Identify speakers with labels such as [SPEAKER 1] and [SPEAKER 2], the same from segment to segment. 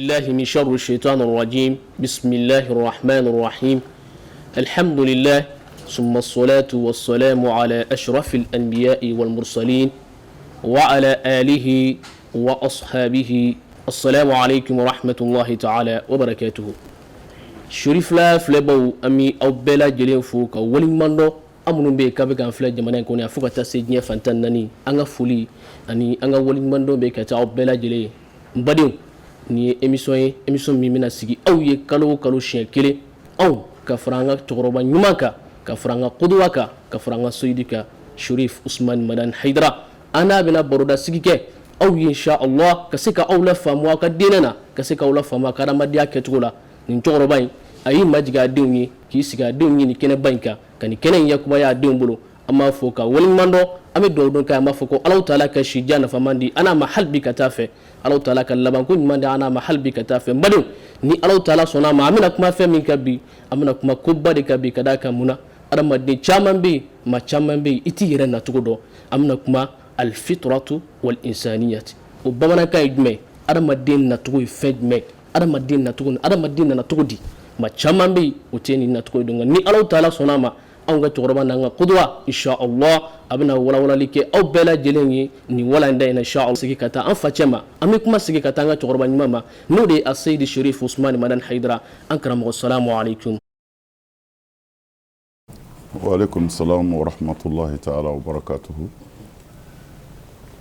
[SPEAKER 1] بالله من شر الشيطان الرجيم بسم الله الرحمن الرحيم الحمد لله ثم الصلاة والسلام على أشرف الأنبياء والمرسلين وعلى آله وأصحابه السلام عليكم ورحمة الله تعالى وبركاته Cherifla filɛbaw, an bɛ aw bɛɛ lajɛlen fo ka waleɲuman dɔn. An minnu bɛ yen k'a bɛ k'an filɛ jamana in kɔnɔ yan fo ka taa se diɲɛ fan 14, an ka foli ani an ka waleɲuman dɔn bɛ ka taa aw bɛɛ lajɛlen ye. N badenw, nin ye émission ye, émission min bɛna sigi aw ye kalo o kalo siɲɛ kelen, anw ka fara an ka cɛkɔrɔba ɲuman kan, ka fara an ka kodowa kan, ka fara an ka soyidi kan, Cherif Ousmane Madani Haidara. An n'a bɛna baroda sigi kɛ aw ye insha Allah, ka se ka aw la faamu aw ka diinɛ na, ka se k'aw la faamu aw ka adamadenya kɛcogo la. Nin cɛkɔrɔba in, a y'i majigin a denw ye, k'i sigi a denw ye nin kɛnɛba in kan, ka nin kɛnɛ in yakubaya a denw bolo. An b'a fɔ ka waleɲuman dɔn, an bɛ dugawu don kɛ. An b'a fɔ ko Alahu taala ka si jan nafaman di an n'a ma hali bi ka taa fɛ. Alahu taala ka labanko ɲuman di an n'a ma hali bi ka taa fɛ. N badenw, ni Alahu taala sɔnna a ma, an bɛna kuma fɛn min kan bi, an bɛna kuma koba de kan bi, ka d'a kan mun na adamaden caman bɛ yen, maa caman bɛ yen, i t'i yɛrɛ nacogo dɔn. An bɛna kuma alfitratu wal insaniyati. O bamanankan ye jumɛn? Adamaden nacogo ye fɛn jumɛn? Adamaden nacogo, adamaden nana cogo di? Maa caman bɛ yen, o tɛ nin nacogo dɔn. Ni Alahu taala sɔnna a ma, anw ka cɛkɔrɔba n'an ka kodowa, insha Allah, a bɛna walawalali kɛ aw bɛɛ lajɛlen ye nin walanda in na, insha Allah. Sigi ka taa an facɛ ma, an bɛ kuma sigi ka taa an ka cɛkɔrɔba ɲuman ma, n'o de ye Aseyidi Cherif Ousmane Madani Haidara. An karamɔgɔ, salamu aleykum.
[SPEAKER 2] وعليكم السلام ورحمة الله تعالى وبركاته.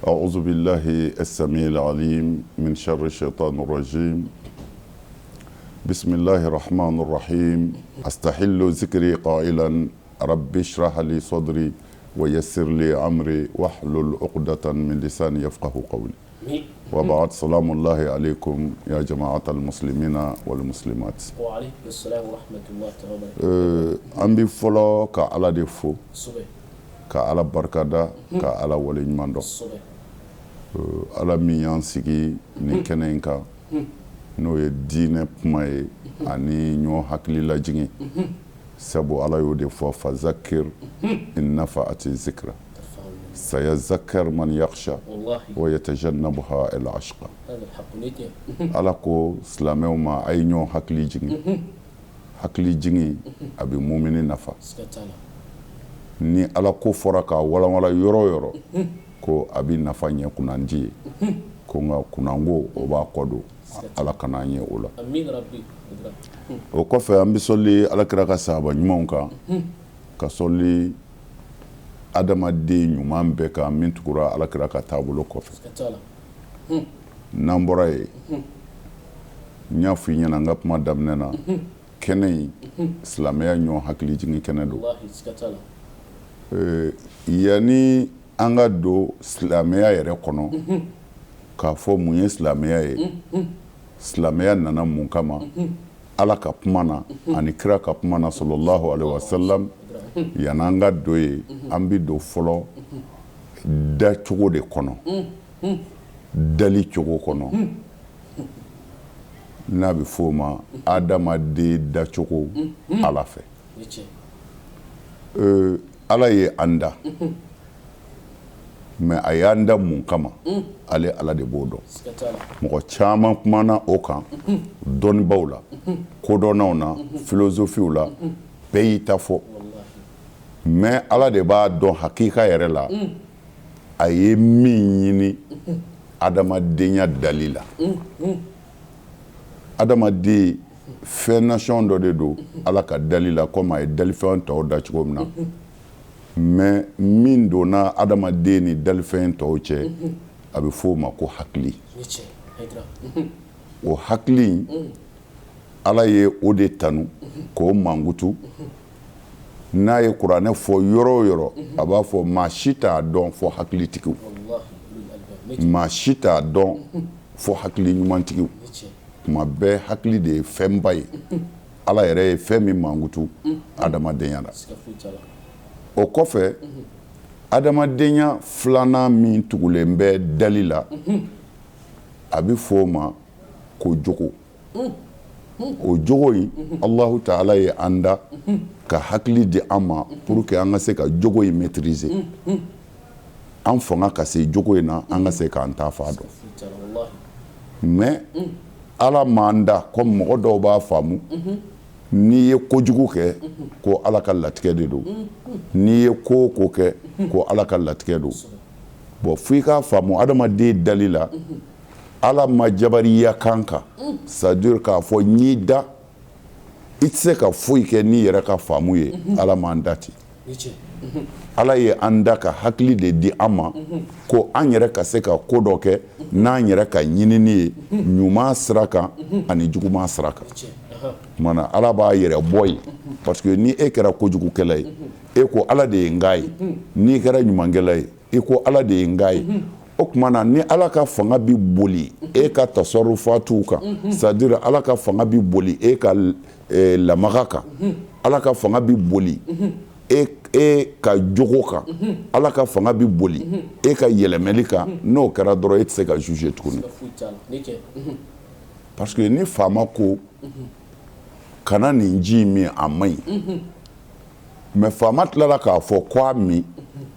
[SPEAKER 2] أعوذ بالله السميع العليم من شر الشيطان الرجيم. بسم الله الرحمن الرحيم. أستحل ذكري قائلا: رب اشرح لي صدري ويسر لي أمري واحلل عقدة من لساني يفقه قولي. وبعد، سلام الله عليكم يا جماعة المسلمين والمسلمات.
[SPEAKER 1] وعليكم السلام ورحمة الله وبركاته.
[SPEAKER 2] An bɛ fɔlɔ ka Ala de fo, ka Ala barikada, ka Ala waleɲuman dɔn, Ala min y'an sigi nin kɛnɛ in kan, n'o ye diinɛ kuma ye ani ɲɔgɔn hakili lajigin, sabu Ala y'o de fɔ: فذكر إن نفعت الذكرى سيذكر من يخشى ويتجنبها الأشقى. Ala ko silamɛw ma: a ye ɲɔgɔn hakili jigin. Hakili jigin, a bɛ mumini nafa. Ni Ala ko fɔra k'a walanwala yɔrɔ o yɔrɔ, ko a bɛ nafa ɲɛ kunnandi ye, ko nka kunnango, o b'a kɔ don. Ala kana an ye o la. O kɔfɛ, an bɛ sɔli Ala kira ka sahaba ɲumanw kan, ka sɔli adamaden ɲuman bɛɛ kan min tugura Ala kira ka taabolo kɔfɛ. N'an bɔra yen, n y'a fɔ i ɲɛna n ka kuma daminɛ na, kɛnɛ in, silamɛya ɲɔgɔn hakili jigin kɛnɛ don. Yanni an ka don silamɛya yɛrɛ kɔnɔ, k'a fɔ mun ye silamɛya ye, silamɛya nana mun kama, Ala ka kuma na ani kira ka kuma na, صلى الله عليه وسلم, yanni an ka don yen, an bɛ don fɔlɔ dacogo de kɔnɔ, dali cogo kɔnɔ, n'a bɛ f'o ma adamaden dacogo Ala fɛ. Ala ye an da, mais a y'an da mun kama, ale Ala de b'o dɔn. Mɔgɔ caman kumana o kan dɔnnibaw la, kodɔnnaw na, philosophew la, bɛɛ y'i ta fɔ, mais Ala de b'a dɔn hakika yɛrɛ la a ye min ɲini adamadenya dali la. Adamaden fɛn nasɔn dɔ de don Ala ka dali la, komi a ye dalifɛn tɔw da cogo min na. Mais min donna adamaden ni dalifɛn tɔw cɛ, a bɛ f'o ma ko hakili. O hakili in, Ala ye o de tanu k'o mankutu. N'a ye kuranɛ fɔ yɔrɔ o yɔrɔ, a b'a fɔ maa si t'a dɔn fɔ hakilitigiw, maa si t'a dɔn fɔ hakili ɲumantigiw. Tuma bɛɛ hakili de ye fɛnba ye, Ala yɛrɛ ye fɛn min mankutu adamadenya la. O kɔfɛ, adamadenya filanan min tugulen bɛ dali la, a bɛ fɔ o ma ko jogo. O jogo in, Alahu taala ye an da ka hakili di an ma pour que an ka se ka jogo in maîtriser, an fanga ka se jogo in na, an ka se k'an ta fa dɔn. Mais Ala m'an da comme mɔgɔ dɔw b'a faamu, n'i ye kojugu kɛ ko Ala ka latigɛ de don, n'i ye ko o ko kɛ ko Ala ka latigɛ don. Bon, fo i k'a faamu, adamaden dali la, Ala ma jabariya kan kan, c'est à dire k'a fɔ n y'i da, i tɛ se ka foyi kɛ n'i yɛrɛ ka faamu ye. Ala m'an da ten. Ala ye an da ka hakili de di an ma ko an yɛrɛ ka se ka ko dɔ kɛ n'an yɛrɛ ka ɲinini ye, ɲuman sira kan ani juguman sira kan. Tuma na Ala b'a yɛrɛ bɔ yen, parce que ni e kɛra kojugukɛla ye, e ko Ala de ye n k'a ye. N'i kɛra ɲumankɛla ye, i ko Ala de ye n k'a ye. O tuma na, ni Ala ka fanga bi boli e ka tasarufatuw kan, c'est à dire Ala ka fanga bi boli e ka lamaga kan, Ala ka fanga bi boli e ka jogo kan, Ala ka fanga bi boli e ka yɛlɛmɛli kan, n'o kɛra dɔrɔn, e tɛ se ka juger tuguni. Parce que ni faama ko kana nin ji min, a man ɲi, mais faama tilala k'a fɔ ko a min,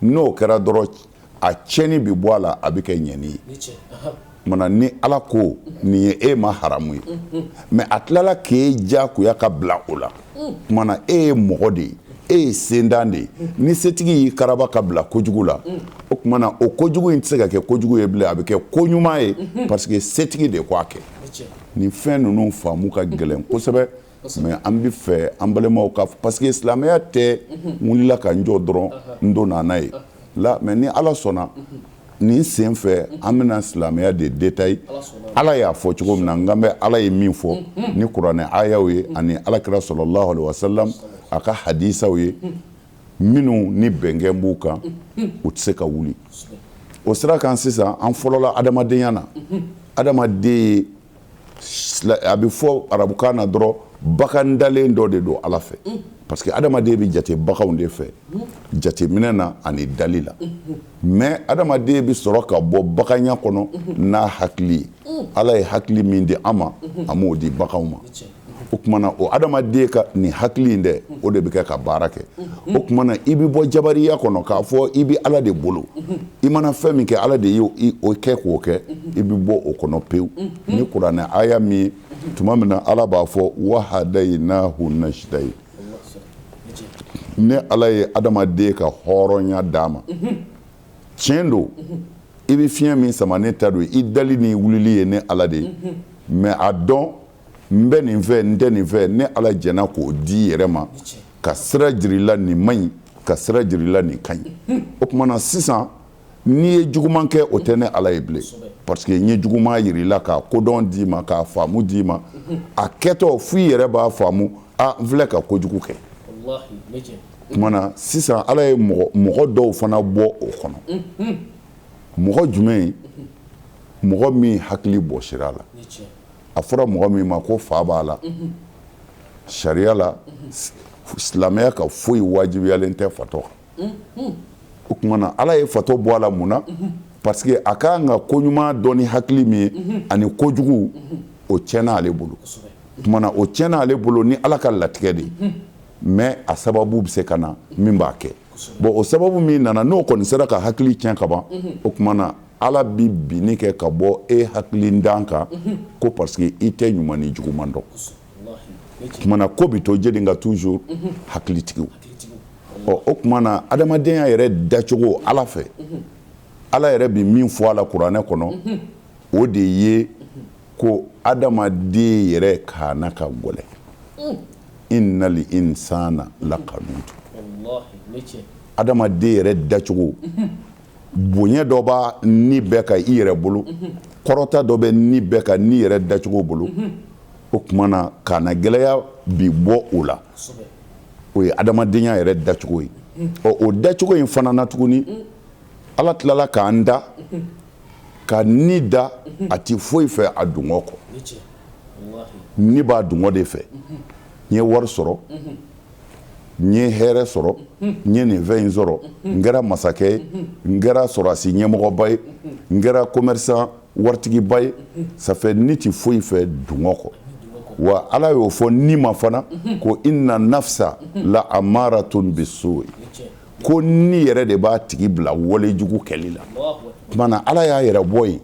[SPEAKER 2] n'o kɛra dɔrɔn, a tiɲɛni bɛ bɔ a la, a bɛ kɛ ɲɛni ye. Mana ni Ala ko nin ye e ma haramu ye, mais a tilala k'e diyagoya ka bila o la, kumana e ye mɔgɔ de ye, e ye sendan de ye. Ni setigi y'i karaba ka bila kojugu la, o tuma na o kojugu in tɛ se ka kɛ kojugu ye bilen, a bɛ kɛ ko ɲuman ye, parce que setigi de ko a kɛ. Nin fɛn ninnu faamu ka gɛlɛn kosɛbɛ, mais an bɛ fɛ an balimaw ka, parce que silamɛya tɛ n wulila ka n jɔ dɔrɔn n don n'a ye la. Mais ni Ala sɔnna, nin sen fɛ an bɛna silamɛya de détail, Ala y'a fɔ cogo min na, n kan bɛ Ala ye min fɔ ni kuranɛ ayaw ye ani Alakira sallallahu alaihi wasallam a ka hadisaw ye, minnu ni bɛnkɛn b'u kan, u tɛ se ka wuli o sira kan. Sisan, an fɔlɔla adamadenya na, adamaden ye, a bɛ fɔ arabukan na dɔrɔn, bagan dalen dɔ de don Ala fɛ, parce que adamaden bɛ jate baganw de fɛ jateminɛ na ani dali la. Mais adamaden bɛ sɔrɔ ka bɔ baganya kɔnɔ n'a hakili ye. Ala ye hakili min di an ma, a m'o di baganw ma. O tuma na, o adamaden ka nin hakili in dɛ, o de bɛ kɛ ka baara kɛ. O tuma na, i bɛ bɔ jabariya kɔnɔ k'a fɔ i bɛ Ala de bolo, i mana fɛn min kɛ, Ala de ye o kɛ k'o kɛ. I bɛ bɔ o kɔnɔ pewu ni kuranɛ aya min, tuma min na Ala b'a fɔ wahadayinahu najdayi. Ne Ala ye adamaden ka hɔrɔnya d'a ma. Tiɲɛ don, i bɛ fiɲɛ min sama, ne ta don. I dali ni wulili ye ne Ala de ye. Mais a dɔn, n bɛ nin fɛ, n tɛ nin fɛ, ne Ala jɛnna k'o di i yɛrɛ ma, ka sira jira i la, nin man ɲi, ka sira jira i la, nin ka ɲi. O tuma na sisan, n'i ye juguman kɛ, o tɛ ne Ala ye bilen, parce que n ye juguman yira i la, k'a kodɔn d'i ma, k'a faamu d'i ma. A kɛtɔ fo i yɛrɛ b'a faamu, a n filɛ ka kojugu kɛ. Tuma na sisan, Ala ye mɔgɔ dɔw fana bɔ o kɔnɔ. Mɔgɔ jumɛn? Mɔgɔ min hakili bɔsira la, a fɔra mɔgɔ min ma ko fa b'a la. Sariya la, silamɛya ka foyi wajibiyalen tɛ fatɔ kan. O tuma na, Ala ye fatɔ bɔ a la. Mun na? Parce que a ka kan ka ko ɲuman dɔn ni hakili min ye ani kojugu, o tiɲɛna ale bolo. Tuma na o tiɲɛna ale bolo ni Ala ka latigɛ de ye, mais a sababu bɛ se ka na min b'a kɛ. Bon, o sababu min nana, n'o kɔni sera ka hakili tiɲɛ ka ban, o tuma na Ala bi binni kɛ ka bɔ e hakilidan kan ko parce que i tɛ ɲuman ni juguman dɔn. Tuma na ko bi to jeli ka toujours hakilitigiw. Ɔ, o tuma na, adamadenya yɛrɛ dacogo Ala fɛ, Ala yɛrɛ bi min fɔ a la kuranɛ kɔnɔ, o de ye ko adamaden yɛrɛ kana ka gɛlɛn, innal insana lakanutu. Adamaden yɛrɛ dacogo, bonya dɔ b'a ni bɛɛ ka i yɛrɛ bolo, kɔrɔta dɔ bɛ ni bɛɛ ka ni yɛrɛ dacogo bolo. O tuma na, kana gɛlɛya bi bɔ o la, o ye adamadenya yɛrɛ dacogo ye. Ɔ, o dacogo in fana na tuguni, Ala tilala k'an da ka ni da, a ti foyi fɛ a dungɔ kɔ. Ni b'a dungɔ de fɛ. N ye wari sɔrɔ, n ye hɛrɛ sɔrɔ, n ye nin fɛn in sɔrɔ, n kɛra masakɛ ye, n kɛra sɔrɔdasi ɲɛmɔgɔba ye, n kɛra commerçant waritigiba ye, ça fait ni ti foyi fɛ dungɔ kɔ. Wa Ala y'o fɔ ni ma fana ko inna nafsa la amaratun bisu'i, ko ni yɛrɛ de b'a tigi bila walejugu kɛli la. Tuma na, Ala y'a yɛrɛ bɔ yen.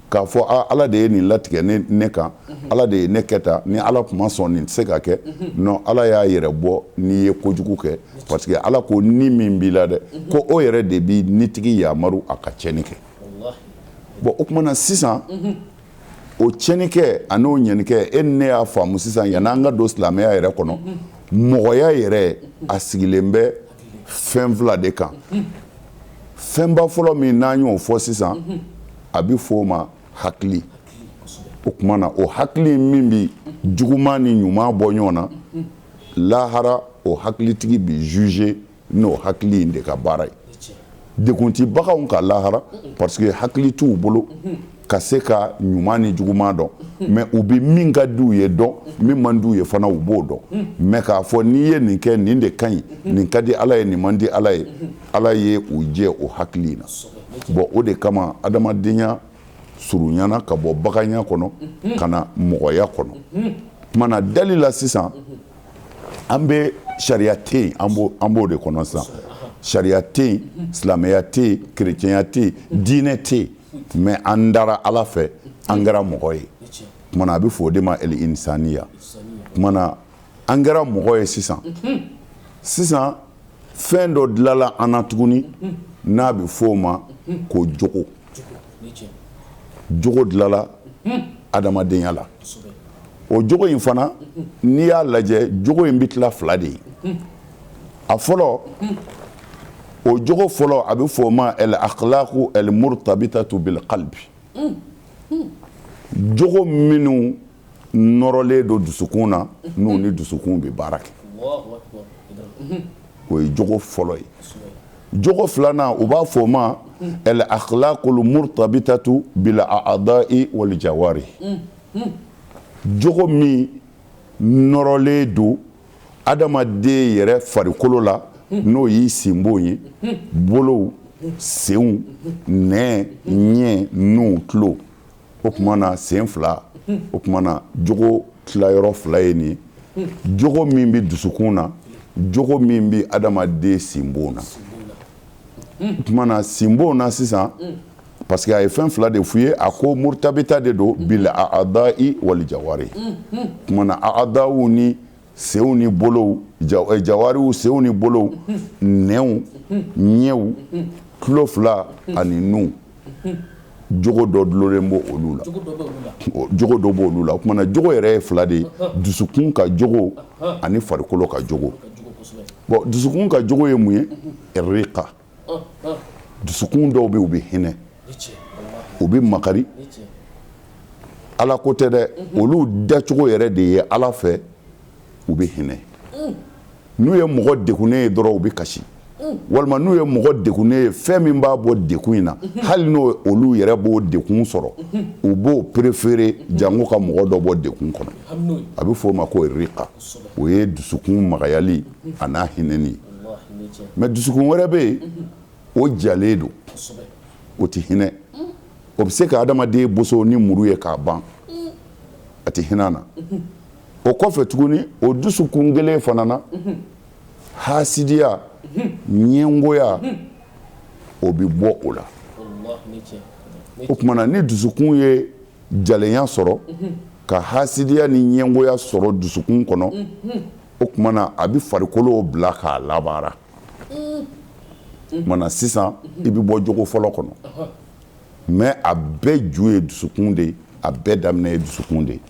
[SPEAKER 2] K'a fɔ Ala de ye nin latigɛ ne kan, Ala de ye ne kɛ tan, ni Ala tun ma sɔn nin tɛ se ka kɛ. Non, Ala y'a yɛrɛ bɔ n'i ye kojugu kɛ, parce que Ala ko ni min b'i la dɛ, ko o yɛrɛ de b'i nitigi yamaru a ka tiɲɛni kɛ. Bon, o tuma na sisan, o tiɲɛni kɛ an'o ɲɛni kɛ, e ni ne y'a faamu sisan, yan'an ka don silamɛya yɛrɛ kɔnɔ, mɔgɔya yɛrɛ a sigilen bɛ fɛn fila de kan. Fɛnba fɔlɔ min n'an y'o fɔ sisan, a bɛ fɔ o ma hakili. O tuma na, o hakili min bɛ juguman ni ɲuman bɔ ɲɔgɔn na, lahara o hakilitigi bɛ juger n'o hakili in de ka baara ye. Degun tɛ baganw kan lahara, parce que hakili t'u bolo ka se ka ɲuman ni juguman dɔn, mais u bɛ min ka di u ye dɔn, min man di u ye fana u b'o dɔn. Mais k'a fɔ n'i ye nin kɛ, nin de ka ɲi, nin ka di Ala ye, nin man di Ala ye, Ala ye u jɛ o hakili in na. Bon, o de kama adamadenya surunyana ka bɔ baganya kɔnɔ ka na mɔgɔya kɔnɔ. Tuma na dali la sisan, an bɛ sariya tɛ yen, an b'o de kɔnɔ sisan. Sariya tɛ yen, silamɛya tɛ yen, kerecɛnya tɛ yen, diinɛ tɛ yen, mais an dara Ala fɛ, an kɛra mɔgɔ ye. Tuma na a bɛ fɔ o de ma el insaniya. Tuma na an kɛra mɔgɔ ye sisan. Sisan fɛn dɔ dilala an na tuguni n'a bɛ fɔ o ma ko jogo. Jogo dilala adamadenya la. O jogo in fana, n'i y'a lajɛ, jogo in bɛ tila fila de ye. A fɔlɔ, o jogo fɔlɔ, a bɛ fɔ o ma el akhlaqu el murtabitatu bil qalbi, jogo minnu nɔrɔlen don dusukun na, n'u ni dusukun bɛ baara kɛ, o ye jogo fɔlɔ ye. Jogo filanan, u b'a fɔ o ma el akhlaqul murtabitatu bil a'da'i wal jawari, jogo min nɔrɔlen don adamaden yɛrɛ farikolo la, n'o y'i sinbon ye, bolow, senw, nɛn, ɲɛ, nun, tulo. O tuma na sen fila, o tuma na jogo tilayɔrɔ fila ye nin ye: jogo min bɛ dusukun na, jogo min bɛ adamaden sinbon na. O tuma na sinbon na sisan, parce que a ye fɛn fila de f'u ye, a ko murtabita de don bil a'da'i wal jawari. Tuma na a'daw ni senw ni bolow, jawariw, senw ni bolow, nɛnw, ɲɛw, tulo fila ani nun, jogo dɔ dulonnen b'o olu la, jogo dɔ b'olu la. O tuma na jogo yɛrɛ ye fila de ye: dusukun ka jogo ani farikolo ka jogo. Bon, dusukun ka jogo ye mun ye? Riqa. Dusukun dɔw bɛ yen, u bɛ hinɛ, u bɛ makari. Ala ko tɛ dɛ, olu dacogo yɛrɛ de ye Ala fɛ, u bɛ hinɛ. N'u ye mɔgɔ degunnen ye dɔrɔn, u bɛ kasi, walima n'u ye mɔgɔ degunnen ye, fɛn min b'a bɔ degun in na, hali n'o olu yɛrɛ b'o degun sɔrɔ, u b'o préférer jango ka mɔgɔ dɔ bɔ degun kɔnɔ. A bɛ fɔ o ma ko riqa. O ye dusukun magayali a n'a hinɛni. Mais dusukun wɛrɛ bɛ yen, o jalen don, o tɛ hinɛ. O bɛ se ka adamaden boso ni muru ye k'a ban, a tɛ hinɛ na. O kɔfɛ tuguni, o dusukun kelen fana na, hasidiya, ɲɛngoya, o bɛ bɔ o la. O tuma na ni dusukun ye jalenya sɔrɔ, ka hasidiya ni ɲɛngoya sɔrɔ dusukun kɔnɔ, o tuma na a bɛ farikolo bila k'a labaara. O tuma na sisan i bɛ bɔ jogo fɔlɔ kɔnɔ, mais a bɛɛ ju ye dusukun de ye, a bɛɛ daminɛ ye dusukun de ye,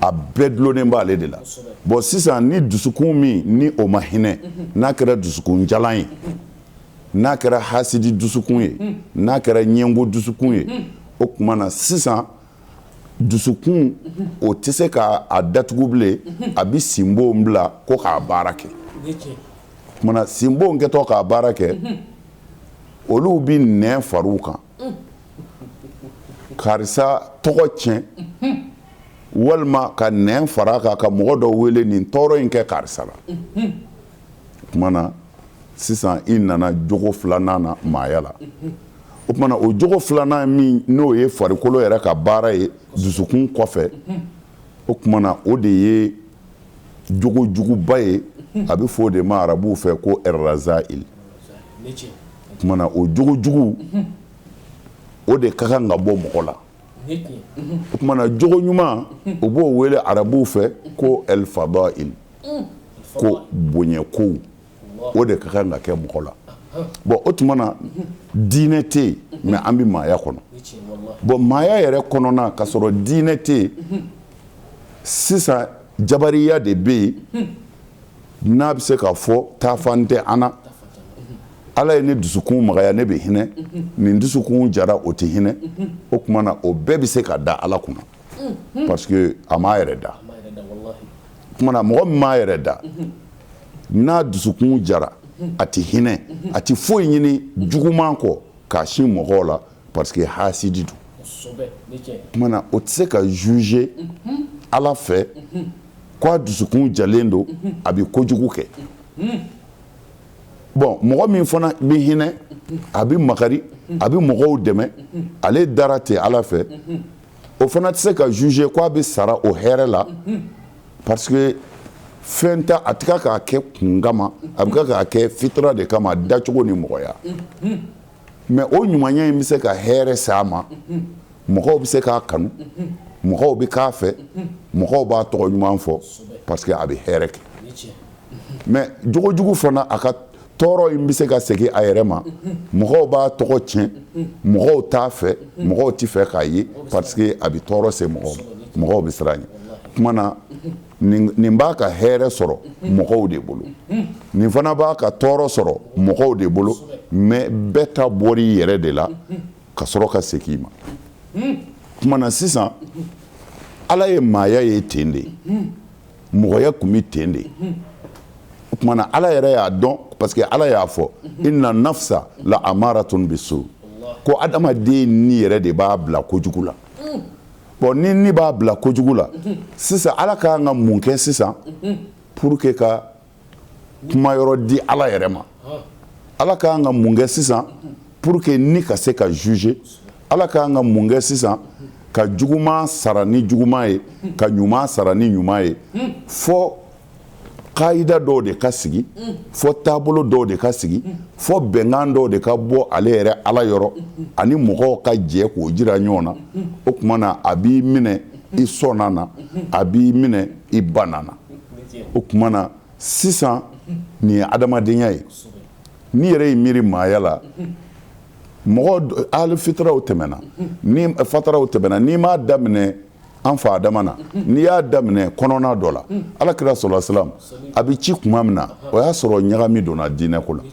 [SPEAKER 2] a bɛɛ dulonnen b'ale de la. Bon, sisan ni dusukun min ni o ma hinɛ, n'a kɛra dusukun jalan ye, n'a kɛra hasidi dusukun ye, n'a kɛra ɲɛngo dusukun ye, o tuma na sisan dusukun o tɛ se k'a datugu bilen, a bɛ sinbon bila ko k'a baara kɛ. O tuma na sinbon kɛtɔ k'a baara kɛ, olu bɛ nɛn far'u kan, karisa tɔgɔ tiɲɛ, walima ka nɛn fara kan ka mɔgɔ dɔ wele nin tɔɔrɔ in kɛ karisa la. O tuma na sisan i nana jogo filanan na maaya la. O tuma na o jogo filanan min n'o ye farikolo yɛrɛ ka baara ye dusukun kɔfɛ, o tuma na o de ye jogo juguba ye, a bɛ fɔ o de ma arabuw fɛ ko errazail. O tuma na o jogo jugu O de ka kan ka bɔ mɔgɔ la. O tuma na, jogo ɲuman, u b'o wele arabuw fɛ ko el fadail, ko bonya kow. O de ka kan ka kɛ mɔgɔ la. Bon, o tuma na, diinɛ tɛ yen, mais an bɛ maaya kɔnɔ. Bon, maaya yɛrɛ kɔnɔna, ka sɔrɔ diinɛ tɛ yen, sisan jabariya de bɛ yen, n'a bɛ se k'a fɔ taafan tɛ an na. Ala ye ne dusukun magaya, ne bɛ hinɛ. Nin dusukun jara, o tɛ hinɛ. O tuma na, o bɛɛ bɛ se ka da Ala kunna, parce que a m'a yɛrɛ da. O tuma na, mɔgɔ min m'a yɛrɛ da, n'a dusukun jara, a tɛ hinɛ, a tɛ foyi ɲini juguman kɔ k'a sin mɔgɔw la, parce que hasidi don. O tuma na, o tɛ se ka juger Ala fɛ ko a dusukun jalen don, a bɛ kojugu kɛ. Bon, mɔgɔ min fana bɛ hinɛ, a bɛ makari, a bɛ mɔgɔw dɛmɛ, ale dara ten Ala fɛ, o fana tɛ se ka juger ko a bɛ sara o hɛrɛ la, parce que fɛn ta a tɛ k'a kɛ kun kama, a bɛ k'a kɛ fitira de kama, dacogo ni mɔgɔya. Mais o ɲumanya in bɛ se ka hɛrɛ s'a ma, mɔgɔw bɛ se k'a kanu, mɔgɔw bɛ k'a fɛ, mɔgɔw b'a tɔgɔ ɲuman fɔ, parce que a bɛ hɛrɛ kɛ. Mais jogojugu fana, a ka tɔɔrɔ in bɛ se ka segin a yɛrɛ ma, mɔgɔw b'a tɔgɔ tiɲɛ, mɔgɔw t'a fɛ, mɔgɔw tɛ fɛ k'a ye, parce que a bɛ tɔɔrɔ se mɔgɔw ma, mɔgɔw bɛ siran ɲɛ. Tuma na, nin b'a ka hɛrɛ sɔrɔ mɔgɔw de bolo, nin fana b'a ka tɔɔrɔ sɔrɔ mɔgɔw de bolo. Mais bɛɛ ta bɔr'i yɛrɛ de la ka sɔrɔ ka segin i ma. Tuma na sisan, Ala ye maaya ye ten de, mɔgɔya tun bɛ ten de. O tuma na, Ala yɛrɛ y'a dɔn, parce que Ala y'a fɔ: inna nafsa la amaratun bisu, ko adamaden ni yɛrɛ de b'a bila kojugu la. Bon, ni b'a bila kojugu la sisan, Ala ka kan ka mun kɛ sisan pour que ka kuma yɔrɔ di Ala yɛrɛ ma? Ala ka kan ka mun kɛ sisan pour que ni ka se ka juger? Ala ka kan ka mun kɛ sisan ka juguman sara ni juguman ye, ka ɲuman sara ni ɲuman ye? Fɔ kayida dɔw de ka sigi, fɔ taabolo dɔw de ka sigi, fɔ bɛnkan dɔw de ka bɔ ale yɛrɛ Ala yɔrɔ ani mɔgɔw ka jɛ k'o jira ɲɔgɔn na. O tuma na, a b'i minɛ i sɔnna na, a b'i minɛ i banna na. O tuma na sisan, nin ye adamadenya ye. N'i yɛrɛ y'i miiri maaya la, mɔgɔ ali fitiraw tɛmɛna ni fataraw tɛmɛna, n'i m'a daminɛ an fa Adama na, n'i y'a daminɛ kɔnɔna dɔ la, Ala kira sɔrɔ salam, a bɛ ci tuma min na, o y'a sɔrɔ ɲagami donna diinɛ ko la,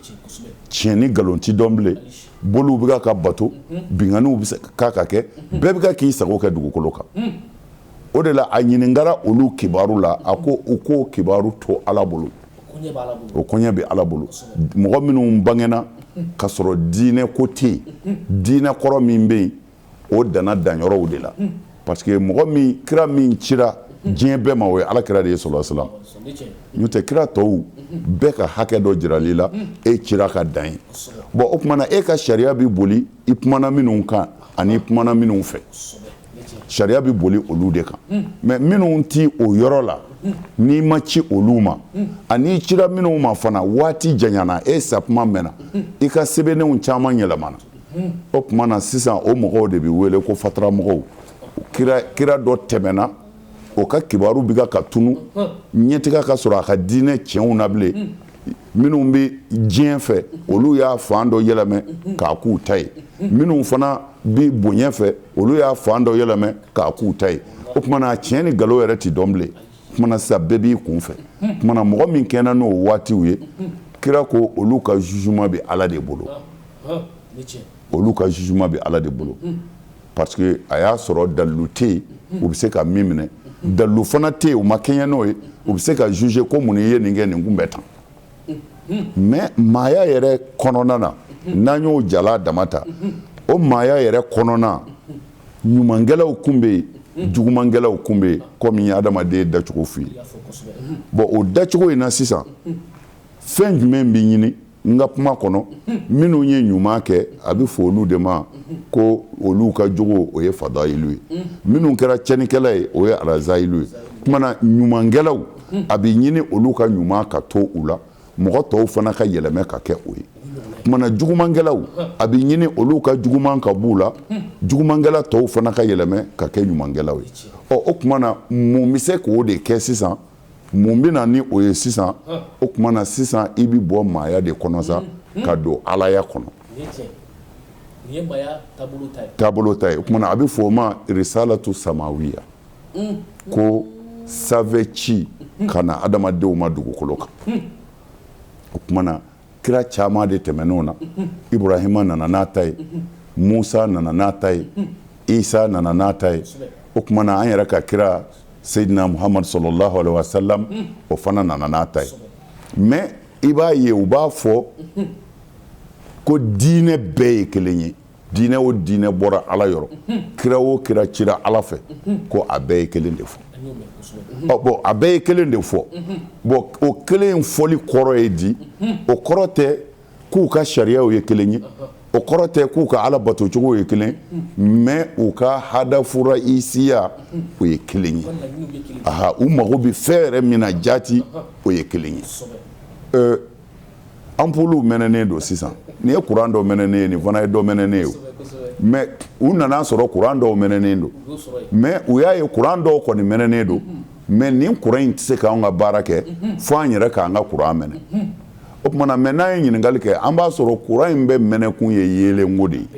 [SPEAKER 2] tiɲɛ ni nkalon ti dɔn bilen, boliw bɛ ka bato, binkanniw bɛ se ka kɛ, bɛɛ bɛ ka k'i sago kɛ dugukolo kan. O de la, a ɲininkara olu kibaru la, a ko u k'o kibaru to Ala bolo, o koɲɛ bɛ Ala bolo. Mɔgɔ minnu bangena ka sɔrɔ diinɛ ko tɛ yen, diinɛ kɔrɔ min bɛ yen, o danna danyɔrɔw de la, parce que mɔgɔ min, kira min cira diɲɛ bɛɛ ma, o ye Ala kira de ye sɔrɔ salam. N'o tɛ, kira tɔw bɛɛ ka hakɛ dɔ jirali la, e cira ka dan ye. Bon, o tuma na, e ka sariya bɛ boli i kumana minnu kan ani i kumana minnu fɛ, sariya bɛ boli olu de kan. Mais minnu ti o yɔrɔ la, n'i ma ci olu ma, ani i cira minnu ma fana, waati janyana, e sakuma mɛnna, i ka sɛbɛnnenw caman yɛlɛmana. O tuma na sisan, o mɔgɔw de bɛ wele ko fataramɔgɔw. Kira dɔ tɛmɛna, o ka kibaru bɛ ka tunu, ɲɛtiga ka sɔrɔ a ka diinɛ tiɲɛw na bilen. Minnu bɛ diɲɛ fɛ, olu y'a fan dɔ yɛlɛmɛ k'a k'u ta ye. Minnu fana bɛ bonya fɛ, olu y'a fan dɔ yɛlɛmɛ k'a k'u ta ye. O tuma na, tiɲɛ ni nkalon yɛrɛ tɛ dɔn bilen. O tuma na sisan, bɛɛ b'i kun fɛ. O tuma na, mɔgɔ min kɛnɛ n'o waatiw ye, kira ko olu ka jugement bɛ Ala de bolo, olu ka jugement bɛ Ala de bolo, parce que a y'a sɔrɔ dalilu tɛ yen, u bɛ se ka min minɛ, dalilu fana tɛ yen, u ma kɛɲɛ n'o ye, u bɛ se ka juger ko mun ye nin kɛ, nin kun bɛ tan. Mais maaya yɛrɛ kɔnɔna na, n'an y'o jala dama ta, o maaya yɛrɛ kɔnɔna, ɲumankɛlaw kun bɛ yen, jugumankɛlaw kun bɛ yen, komi n ye adamaden dacogo f'i ye. Bon, o dacogo in na sisan, fɛn jumɛn bɛ ɲini n ka kuma kɔnɔ? Minnu ye ɲuman kɛ, a bɛ fɔ olu de ma ko olu ka jogo, o ye fadayilu ye. Minnu kɛra tiɲɛnikɛla ye, o ye arazayilu ye. Tuma na, ɲumankɛlaw, a bɛ ɲini olu ka ɲuman ka to u la, mɔgɔ tɔw fana ka yɛlɛmɛ ka kɛ o ye. Tuma na jugumankɛlaw, a bɛ ɲini olu ka juguman ka b'u la, jugumankɛla tɔw fana ka yɛlɛmɛ ka kɛ ɲumankɛlaw ye. Ɔ, o tuma na, mun bɛ se k'o de kɛ sisan? Mun bɛ na ni o ye sisan? O tuma na sisan, i bɛ bɔ maaya de kɔnɔ sa ka don alaya kɔnɔ. Taabolo ta ye. O tuma na, a bɛ fɔ o ma risalatu samawiya, ko sanfɛ ci ka na adamadenw ma dugukolo kan. O tuma na, kira caman de tɛmɛn'o na. Ibrahima nana n'a ta ye, Musa nana n'a ta ye, Isa nana n'a ta ye. O tuma na, an yɛrɛ ka kira Seyidina Muhamadu sɔlɔlahu alehi wasalam, o fana nana n'a ta ye. Mais i b'a ye, u b'a fɔ ko diinɛ bɛɛ ye kelen ye. Diinɛ o diinɛ bɔra Ala yɔrɔ, kira o kira cira Ala fɛ, ko a bɛɛ ye kelen de fɔ. Ɔ bon, a bɛɛ ye kelen de fɔ. Bon, o kelen in fɔli kɔrɔ ye di? O kɔrɔ tɛ k'u ka sariyaw ye kelen ye, o kɔrɔ tɛ k'u ka Ala batocogo ye kelen, mais u ka hadafu raisiya, o ye kelen ye. Aha, u mago bɛ fɛn yɛrɛ min na jaati, o ye kelen ye. Anpuluw mɛnɛnen don sisan. Nin ye kuran dɔ mɛnɛnen ye, nin fana ye dɔ mɛnɛnen ye. Mais u nana sɔrɔ kuran dɔw mɛnɛnen don, mais u y'a ye kuran dɔw kɔni mɛnɛnen don, mais nin kuran in tɛ se k'anw ka baara kɛ fo an yɛrɛ k'an ka kuran mɛnɛ. O tuma na, mais n'an ye ɲininkali kɛ, an b'a sɔrɔ kuran in bɛɛ mɛnɛkun ye yeelenko de ye.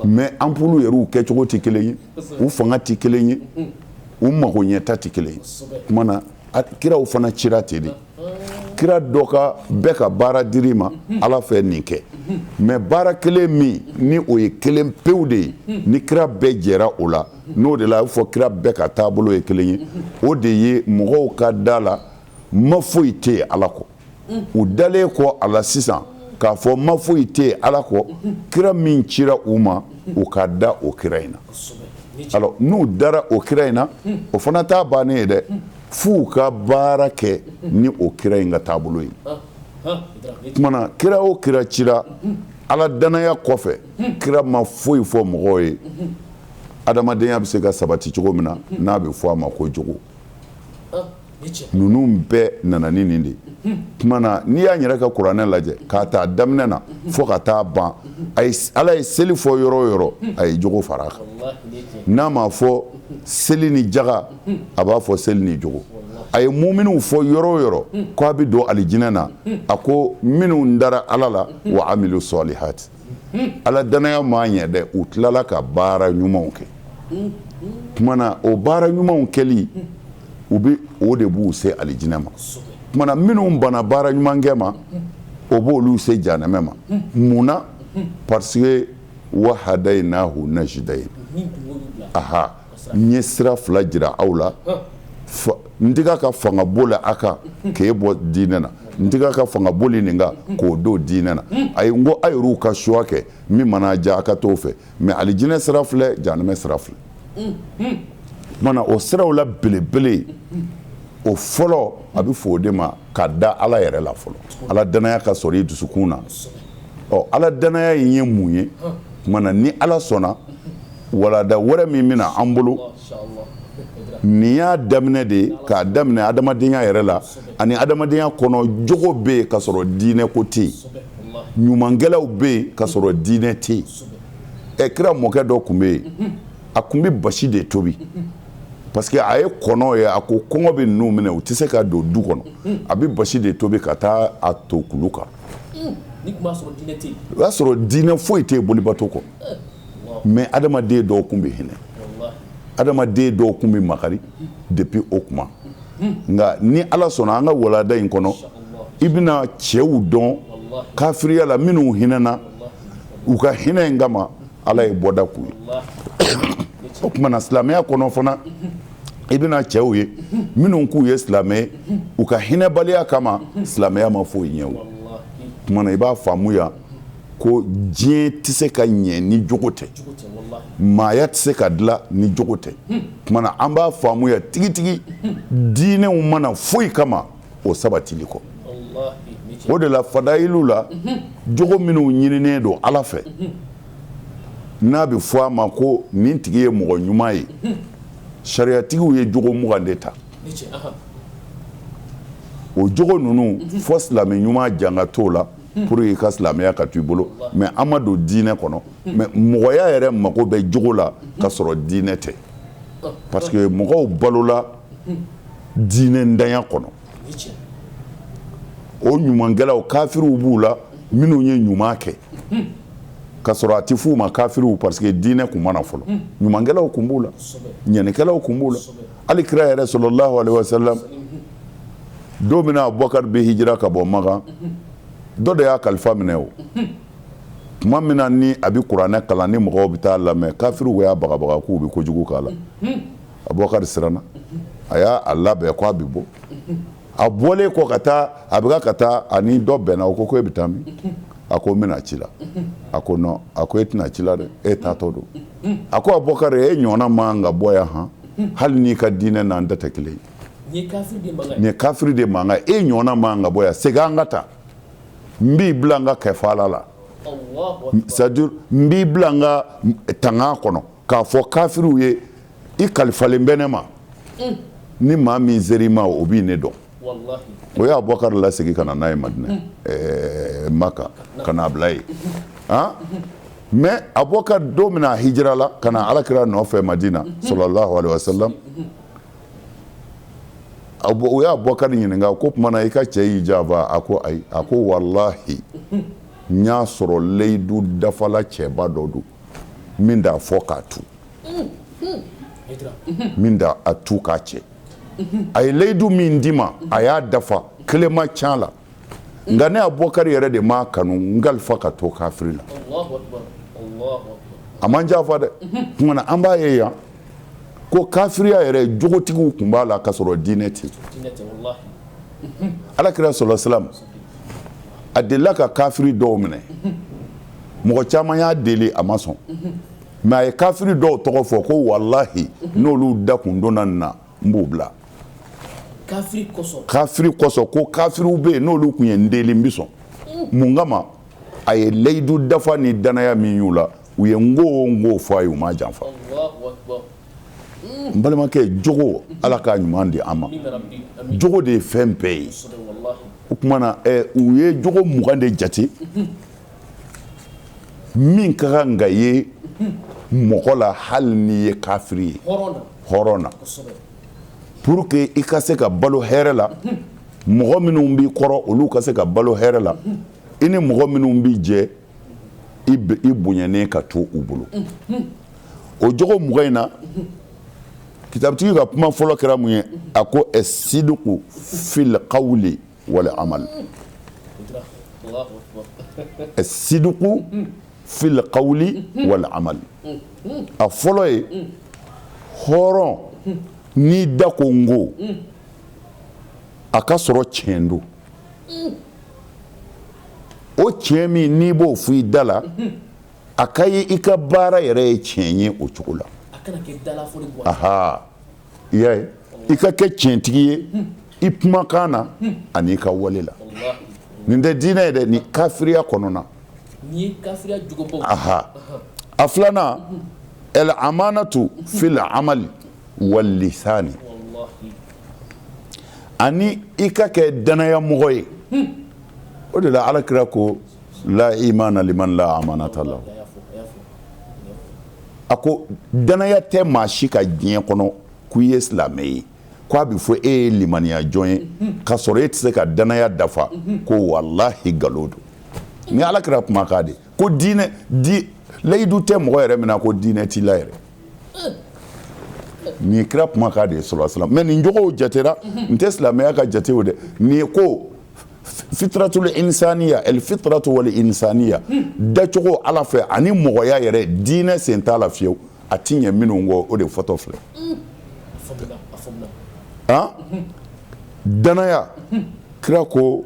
[SPEAKER 2] Mais anpulu yɛrɛw kɛcogo tɛ kelen ye, u fanga tɛ kelen ye, u mago ɲɛta tɛ kelen ye. O tuma na, kiraw fana cira ten de. Kira dɔ ka bɛɛ ka baara dir'i ma Ala fɛ nin kɛ, mais baara kelen min ni o ye kelen pewu de ye, ni kira bɛɛ jɛra o la, n'o de la a bɛ fɔ kira bɛɛ ka taabolo ye kelen ye, o de ye mɔgɔw ka da la ma foyi tɛ yen Ala kɔ. U dalen kɔ a la sisan k'a fɔ ma foyi tɛ yen Ala kɔ, kira min cira u ma, u ka da o kira in na. Alors, n'u dara o kira in na, o fana t'a bannen ye dɛ, f'u ka baara kɛ ni o kira in ka taabolo ye. Tuma na, kira o kira cira, Ala danaya kɔfɛ, kira ma foyi fɔ mɔgɔw ye adamadenya bɛ se ka sabati cogo min na, n'a bɛ fɔ a ma ko jogo. Ninnu bɛɛ nana ni nin de ye. Tuma na, n'i y'a yɛrɛ ka kuranɛ lajɛ k'a ta daminɛ na fo ka taa ban, Ala ye seli fɔ yɔrɔ o yɔrɔ, a ye jogo fara a kan. N'a m'a fɔ seli ni jaga, a b'a fɔ seli ni jogo. A ye muminw fɔ yɔrɔ o yɔrɔ ko a bɛ don alijinɛ na, a ko minnu dara Ala la, wa amilu sɔlihati. Ala danaya m'a ɲɛ dɛ, u tilala ka baara ɲumanw kɛ. Tuma na, o baara ɲumanw kɛli, u bɛ o de b'u se alijinɛ ma. Tuma na, minnu banna baara ɲumankɛ ma, o b'olu se janɛmɛ ma. Mun na? Parce que wa hadayinahu najidayin. Aha, n ye sira fila jira aw la. N tɛ ka fanga boli a kan k'e bɔ diinɛ na, n tɛ ka fanga boli nin kan k'o don diinɛ na. Ayi, n ko a yɛrɛw ka choix kɛ, min mana diya a ka t'o fɛ, mais alijinɛ sira filɛ, janɛmɛ sira filɛ. Tuma na, o siraw la belebele, o fɔlɔ, a bɛ fɔ o de ma ka da Ala yɛrɛ la fɔlɔ. Ala danaya ka sɔrɔ i dusukun na. Ɔ, Ala danaya in ye mun ye? Tuma na, ni Ala sɔnna, walada wɛrɛ min bɛna an bolo, nin y'a daminɛ de ye, k'a daminɛ adamadenya yɛrɛ la ani adamadenya kɔnɔ jogo bɛ yen ka sɔrɔ diinɛ ko tɛ yen, ɲumankɛlaw bɛ yen ka sɔrɔ diinɛ tɛ yen. Ɛ, kira mɔkɛ dɔ tun bɛ yen, a tun bɛ basi de tobi, parce que a ye kɔnɔ ye, a ko kɔngɔ bɛ ninnu minɛ, u tɛ se ka don du kɔnɔ. A bɛ basi de tobi ka taa a to kulu kan. O y'a sɔrɔ diinɛ foyi tɛ yen bolibato kɔ, mais adamaden dɔw tun bɛ hinɛ, adamaden dɔw tun bɛ makari depuis o tuma. Nka ni Ala sɔnna, an ka walada in kɔnɔ, i bɛna cɛw dɔn kafiriya la minnu hinɛna. U ka hinɛ in kama, Ala ye bɔda k'u ye. O tuma na, silamɛya kɔnɔ fana, i bɛna cɛw ye minnu k'u ye silamɛ ye, u ka hinɛbaliya kama, silamɛya ma foyi ɲɛ. O tuma na, i b'a faamu yan ko diɲɛ tɛ se ka ɲɛ ni jogo tɛ, maaya tɛ se ka dilan ni jogo tɛ. Tuma na, an b'a faamu yan tigitigi, diinɛw ma na foyi kama o sabatili kɔ. O de la, fadayilu la, jogo minnu ɲininen don Ala fɛ, n'a bɛ fɔ a ma ko nin tigi ye mɔgɔ ɲuman ye, sariyatigiw ye jogo 20 de ta. O jogo ninnu fɔ, silamɛ ɲuman janga t'o la. pour i ka silamɛya ka to i bolo, mais an ma don diinɛ kɔnɔ. Mais mɔgɔya yɛrɛ mago bɛ jogo la ka sɔrɔ diinɛ tɛ, parce que mɔgɔw balola diinɛ ntanya kɔnɔ. O ɲumankɛlaw, kafiriw b'u la minnu ye ɲuman kɛ ka sɔrɔ a tɛ f'u ma kafiriw, parce que diinɛ kun ma na fɔlɔ. Ɲumankɛlaw kun b'u la, ɲɛnikɛlaw kun b'u la. Hali kira yɛrɛ sallallahu alaihi wasallam, don min na Abubakar bɛ hijira ka bɔ Makan, dɔ de y'a kalifa minɛ. O tuma min na ni a bɛ kuranɛ kalan, ni mɔgɔw bɛ taa lamɛn, kafiriw y'a bagabaga k'u bɛ kojugu k'a la. Abubakar siranna, a y'a labɛn k'a bɛ bɔ. A bɔlen kɔ ka taa, a bɛ ka taa, ani dɔ bɛnna. O ko ko e bɛ taa min? A ko n bɛna ci la. A ko non, a ko e tɛna ci la dɛ, e taatɔ don. A ko Abubakar, e ɲɔgɔnna man ka bɔ yan han, hali n'i ka diinɛ n'an ta tɛ kelen ye. Nin ye kafiri de mankan, e ɲɔgɔnna man ka bɔ yan. Segin, an ka taa, n b'i bila n ka kɛfala la, c'est à dire n b'i bila n ka tanga kɔnɔ k'a fɔ kafiriw ye i kalifalen bɛ ne ma. Ni maa min ser'i ma, o b'i ne dɔn. O ye Abubakar lasegin ka na n'a ye Madinɛ, Maka, ka n'a bila yen. Han, mais Abubakar, don min na a hijira la ka na alakira nɔfɛ Madina sallallahu alaihi wasallam, o ye Abubakar ɲininka ko tuma na i ka cɛ y'i janfa? A ko ayi. A ko walahi, n y'a sɔrɔ layidu dafala cɛba dɔ don min t'a fɔ k'a tu, min t'a a tu k'a cɛ. A ye layidu min di ma, a y'a dafa, kelen ma can la. Nka ne Abubakar yɛrɛ de m'a kanu n kalifa ka to kafiri la. A man janfa dɛ. Tuma na an b'a ye yan ko kafiriya yɛrɛ, jogotigiw tun b'a la ka sɔrɔ diinɛ tɛ. Alakira sallallahu alaihi wasallam, a delila ka kafiri dɔw minɛ. Mɔgɔ caman y'a deli, a ma sɔn. Mais a ye kafiri dɔw tɔgɔ fɔ ko walahi, n'olu da kun donna nin na, n b'u bila. Kafiri kosɔn, ko kafiriw bɛ yen, n'olu tun ye n deli, n bɛ sɔn. Mun kama? A ye layidu dafa ni danaya min y'u la, u ye n ko o n ko fɔ a ye, u m'a janfa. N balimakɛ, jogo, Ala k'a ɲuman di an ma. Jogo de ye fɛn bɛɛ ye. O tuma na u ye jogo 20 de jate min ka kan ka ye mɔgɔ la, hali n'i ye kafiri ye, hɔrɔn na, pour que i ka se ka balo hɛrɛ la, mɔgɔ minnu b'i kɔrɔ, olu ka se ka balo hɛrɛ la, i ni mɔgɔ minnu b'i jɛ, i bonyanen ka to u bolo. O jogo 20 in na, kitabutigi ka kuma fɔlɔ kɛra mun ye? A ko siduku fil qawli wal amal. Siduku fil qawli wal amal. A fɔlɔ ye, hɔrɔn n'i da ko n ko, a ka sɔrɔ tiɲɛ don. O tiɲɛ min n'i b'o fɔ i da la, a ka ye i ka baara yɛrɛ ye tiɲɛ ye o cogo la. Aha, i y'a ye, i ka kɛ tiɲɛtigi ye i kumakan na ani i ka wale la. Nin tɛ diinɛ ye dɛ, nin kafiriya kɔnɔna. Aha, a filanan, el amanatu fil amali wal lisani, ani i ka kɛ danaya mɔgɔ ye. O de la Ala kira ko la imana liman la amanata lahu. A ko danaya tɛ maa si ka diɲɛ kɔnɔ k'i ye silamɛ ye, k'a bɛ fɔ e ye limaniya jɔn ye, k'a sɔrɔ e tɛ se ka danaya dafa, ko walahi nkalon don. Ni Ala kira kumakan de ko diinɛ di layidu tɛ mɔgɔ yɛrɛ min na, ko diinɛ t'i la yɛrɛ. Nin ye kira kumakan de ye sallallahu alaihi wasallam. Mais nin jogow jatera, n tɛ silamɛya ka jate o dɛ. Nin ye ko fitratul insaniya, el fitratu wal insaniya, dacogo Ala fɛ ani mɔgɔya yɛrɛ, diinɛ sen t'a la fiyewu. A ti ɲɛ minnu kɔ, o de fɔtɔ filɛ. Han, danaya, kira ko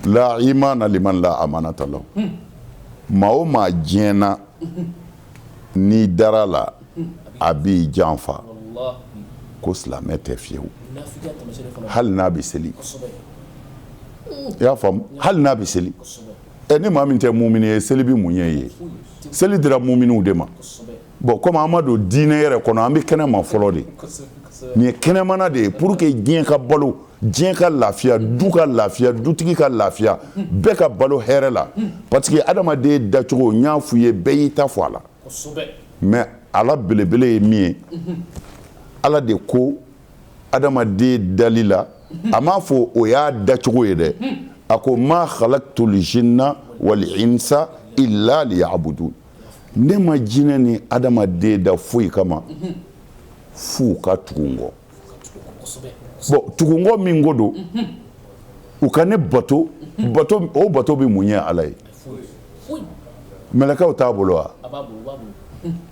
[SPEAKER 2] la imana liman la amanata lahu. Maa o maa diɲɛ na, n'i dara la, a b'i janfa, ko silamɛ tɛ fiyewu, hali n'a bɛ seli. I y'a faamu? Hali n'a bɛ seli. Ɛ, ni maa min tɛ mumini ye, seli bɛ mun ɲɛ i ye? Seli dira muminiw de ma. Bon, komi an ma don diinɛ yɛrɛ kɔnɔ, an bɛ kɛnɛ ma fɔlɔ de. Nin ye kɛnɛmana de ye pour que diɲɛ ka balo, diɲɛ ka lafiya, du ka lafiya, dutigi ka lafiya, bɛɛ ka balo hɛrɛ la. Parce que adamaden dacogo, n y'a f'u ye, bɛɛ y'i ta fɔ a la. Mais ala belebele ye min ye, Ala de ko adamaden dali la, a m'a fɔ o y'a dacogo ye dɛ. A ko ma khalaqtul jinna wal insa illa liya'budun. Ne ma jinɛ ni adamaden da foyi kama f'u ka tugu n kɔ. Bon, tugu n kɔ min ko don, u ka ne bato, bato o bato bɛ mun ɲɛ Ala ye? Mɛlɛkɛw t'a bolo wa?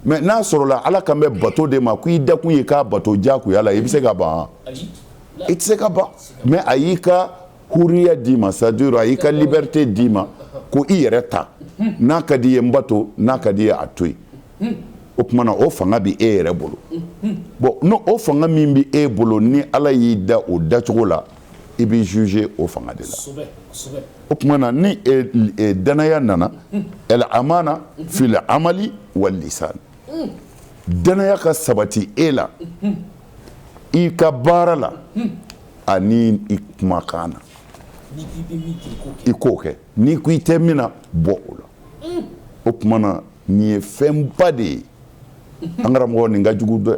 [SPEAKER 2] Mais n'a sɔrɔla Ala kan bɛ bato de ma, ko i dakun ye k'a bato diyagoya la, i bɛ se ka ban? I tɛ se ka ban. Mais a y'i ka huriya d'i ma, c'est à dire a y'i ka liberté d'i ma, ko i yɛrɛ ta, n'a ka di i ye n bato, n'a ka di i ye a to yen. O tuma na, o fanga bɛ e yɛrɛ bolo. Bon, n'o o fanga min bɛ e bolo, ni Ala y'i da o dacogo la, i bɛ juger o fanga de la. O tuma na, ni danaya nana, el amana fil amali wal lisan, danaya ka sabati e la i ka baara la ani i kumakan na. I k'o kɛ, n'i ko i tɛ min na, bɔ o la. O tuma na, nin ye fɛnba de ye, an karamɔgɔ, nin ka jugu dɛ.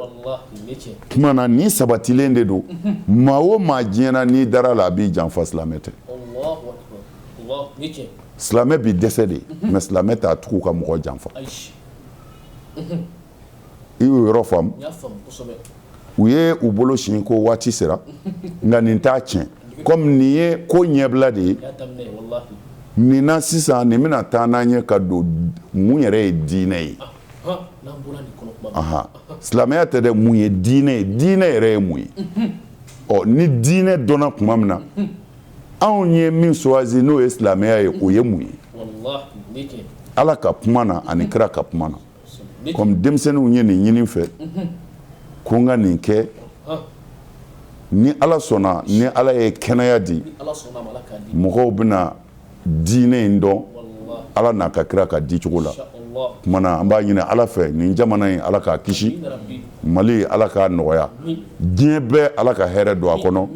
[SPEAKER 2] Tuma na, nin sabatilen de don. Maa o maa diɲɛ na, n'i dara la, a b'i janfa. Silamɛ tɛ, silamɛ b'i dɛsɛ de, mais silamɛ t'a tugu ka mɔgɔ janfa. I y'o yɔrɔ faamu? U ye u bolo sin ko waati sera, nka nin t'a tiɲɛ. Comme nin ye ko ɲɛbila de ye nin na sisan, nin bɛna taa n'an ye ka don mun yɛrɛ ye diinɛ ye. Silamɛya tɛ dɛ, mun ye diinɛ ye? Diinɛ yɛrɛ ye mun ye? Ɔ, ni diinɛ dɔnna tuma min na, anw ye min choisi, n'o ye silamɛya ye, o ye mun ye Ala ka kuma na ani kira ka kuma na? Comme denmisɛnninw ye nin ɲini fɛ ko n ka nin kɛ, ni Ala sɔnna, ni Ala ye kɛnɛya di, mɔgɔw bɛna diinɛ in dɔn Ala n'a ka kira ka di cogo la. Tuma na, an b'a ɲini Ala fɛ, nin jamana in, Ala k'a kisi. Mali, Ala k'a nɔgɔya. Diɲɛ bɛɛ, Ala ka hɛrɛ don a kɔnɔ.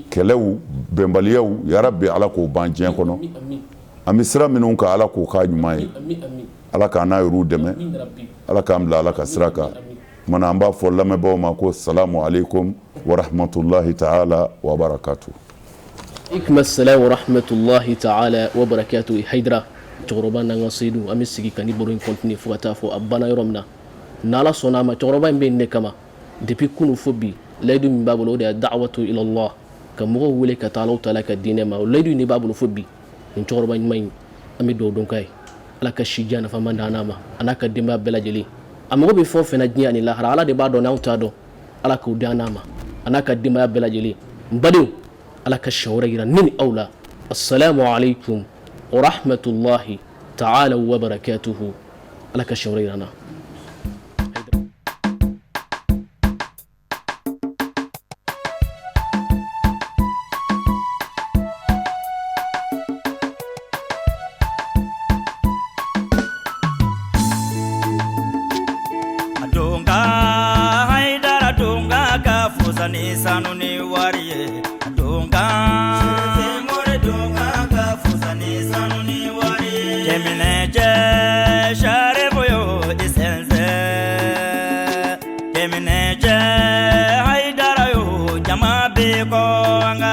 [SPEAKER 2] Kɛlɛw, bɛnbaliyaw, yarabi Ala k'o ban diɲɛ kɔnɔ. An bɛ sira minnu kan, Ala k'o k'a ɲuman ye. Ala k'an n'a yɛrɛw dɛmɛ, Ala k'an bila Ala ka sira kan. Tuma na, an b'a fɔ lamɛnbaaw ma ko salamu aleykum wa rahmatulahi ta'ala wa barakatu.
[SPEAKER 1] Aleykum assalam wa rahmatulahi ta'ala wa barakatu. Hayidara cɛkɔrɔba n'an ka seyidu, an bɛ sigi ka ni baro in continuer fo ka taa fɔ a banna yɔrɔ min na. N'Ala sɔnna a ma, cɛkɔrɔba in bɛ nin de kama depuis kunu fo bi. Layidu min b'a bolo, o de ye da'watu ilallah, ka mɔgɔw wele ka taa Alahu taala ka diinɛ ma. O layidu in de b'a bolo fo bi. Nin cɛkɔrɔba ɲuman in, an bɛ dugawu don k'a ye, Ala ka si jan nafama d'an n'a ma, a n'a ka denbaya bɛɛ lajɛlen. A mago bɛ fɛn o fɛn na diɲɛ ani lahara, Ala de b'a dɔn, n'anw t'a dɔn. Ala k'o d'an n'a ma, a n'a ka denbaya bɛɛ lajɛlen. N badenw, Ala ka siɲɛ wɛrɛ yira ne ni aw la. Assalamu alaikum wa rahmatullahi ta'ala wa barakatuhu. Ala ka siɲɛ wɛrɛ yira an na.
[SPEAKER 3] Ni sanu ni wari ye donka more donka ka fusa ni sanu ni wari ye kɛmɛ cɛ sare boyo isense kɛmɛ cɛ Hayidara yo jama bɛ ko an ka